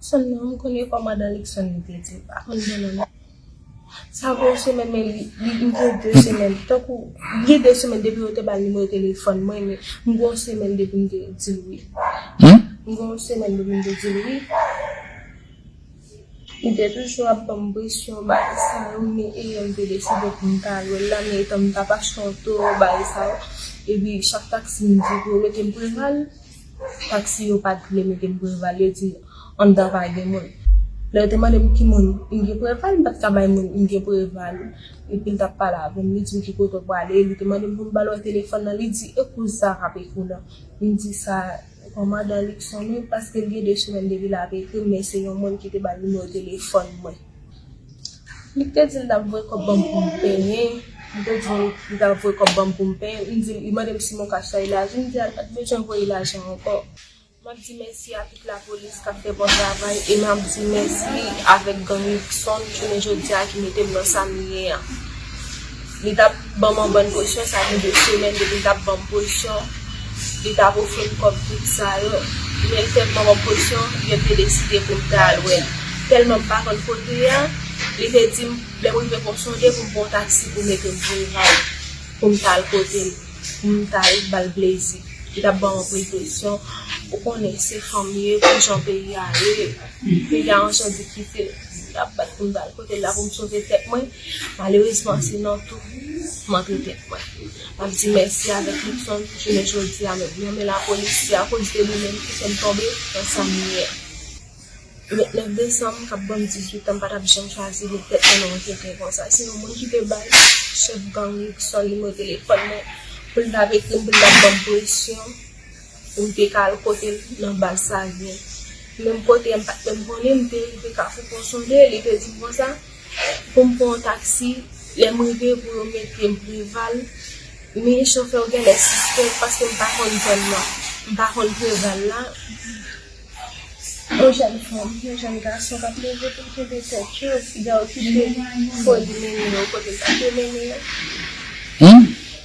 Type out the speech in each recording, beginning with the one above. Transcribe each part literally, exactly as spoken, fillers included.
Sèlman, m konnen kòmandan Luckson li te di, m pa konn nan non. Sa gen yon semèn, men li, li, li gen de semèn. Tankou, li gen de semèn depi yo te ba l nimewo telefòn mwen, men m gen yon semèn depi m te di l wi. M gen yon semèn depi m te di l wi. Li te toujou ap ban m presyon, bagay sa yo, men e m te deside pou m ta al wè l la, men etan m t ap achte oto, bagay sa yo. Epi chak taksi m di pou yo mete m Preval, taksi yo pa t vle mete m Preval, yo di anndan pa gen moun. Lè yo te mande m ki moun m gen Preval, m pa t ka bay moun m gen Preval. Epi l t ap pale avè m, li di m ki kote w prale, li te mande m pou m ba l wè telefòn nan, li di e kouz sa k ap ekri w nan. M di sa kòmandan Luckson wi, paske l gen de semèn depi l ap ekri m, men se yon moun ki te ba l nimewo telefòn mwen. Li te di l t ap voye kòb ban m pou m penyen. Li te di m li t ap voye kòb ban m pou m penyen. M di, li mande m si mon kach la e lajan. M di a, l pa t bezwen voye lajan ankò. M ap di mèsi a tout lapolis k ap fè bon travay e m ap di mèsi avèk gang Luckson jounen jodi a ki mete m nan sa m ye a. Li t ap ban m yon bann presyon, sa gen de semèn depi l t ap ban m presyon. Li t ap ofri m kòb tout sa yo. Men l tèlman ban m presyon, m te deside pou m ta al wè l. Tèlman m pa konn kote a, li te di m lè m rive Ponsonde pou m pran yon taksi pou mete m Preval, pou m ta al kote l, pou m ta al ba l plezi. Li t ap ban m anpil presyon. Ou konnen se fanm ye, pou jan peyi a ye. Peyi a yon jan difisil. Li t ap bat pou m ta al kote l la pou m sove tèt mwen. Malerezman, se nan tou m antre tèt mwen. M ap di mèsi avèk Luckson jounen jodi a menm. Nan men lapolis, se akoz de li menm ki fè m tonbe nan sa m ye a. Vennèf desanm k ap ban m dizuit an, m pa t ap janm chwazi met tèt mwen nan yon tenten konsa. Se yon moun ki te bay chèf gang Luckson nimewo telefòn mwen pou l t ap ekri m, pou l t ap ban m presyon pou m te ka al kote l nan baz Savyen. Menm kote a m pa t menm konnen, m te rive Kafou Ponsonde, li te di m konsa pou m pran yon taksi, lè m rive pou yo mete m Preval. Men chofè yo genlè sispèk paske m pa konn zòn nan, m pa konn Preval la. Yon jèn fanm, yon jèn gason k ap leve pou kenbe tèt yo, piga yo kite foli mennen yo kote l pa t dwe mennen yo.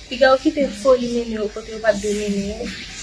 Piga yo kite foli mennen yo kote yo pa t dwe mennen yo.